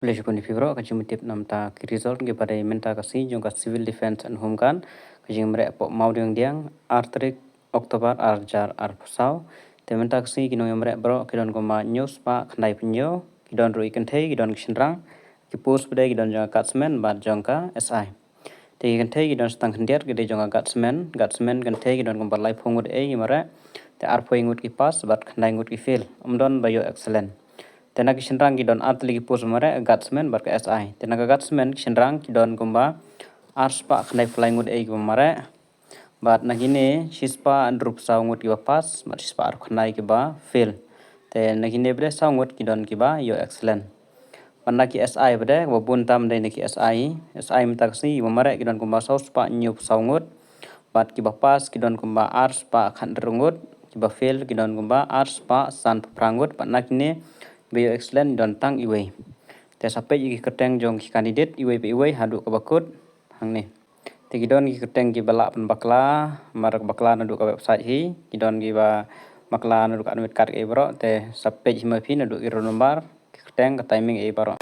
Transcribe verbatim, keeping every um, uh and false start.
Khublei shibun ïa phi baroh, ka jingmut tip namar ki result kiba dei mynta ka sngi jong ka Civil Defence and Home Guard, ka jingmareh poh Mawdiangdiang, ar tarik October ar hajar arphew saw. Te mynta ka sngi ki nongïamareh baroh ki don kumba hynñiew spah khyndai phew hynñiew, ki don ruh ki kynthei, ki don ki shynrang, ki post pat ki don jong ka Guardsman bad jong ka S I. Te ki kynthei ki don sa tang khyndiat, ki dei jong ka Guardsman, Guardsman kynthei ki don kumba laiphew ngut ei ki mareh, te arphew ngut ki pass bad khyndai ngut ki fail, ym don ba ïoh excellent. Te na ki shynrang ki don ar tylli ki post mareh, Guardsman bad ka S I. Te na ka Guardsman ki shynrang ki don kumba ar spah khyndai phew lai ngut ei kiba mareh, bad na kine shi spah hynriewphew saw ngut kiba pass bad shi spah arphew khyndai kiba fail. Te na kine pat saw ngut ki don kiba ïoh excellent. Bad na ki S I pat, kaba bun tam dei na ki S I. S I mynta ka sngi kiba mareh ki don kumba saw spah hynñiewphew saw ngut, bad kiba pass ki don kumba ar spah khathynriew ngut, kiba fail ki don kumba ar spah sanphew phra ngut, bad na kine ba ïoh excellent ki don tang iwei. Te sa peit ïa ki kyrteng jong ki candidate iwei pa iwei haduh kaba kut hangne. Te ki don ki kyrteng kiba lah pynbakla, mar bakla naduh ka website hi, ki don kiba bakla naduh ka admit card ei baroh, te sa peit hi ma phi naduh ki roll number, ki kyrteng, ka timing ei baroh.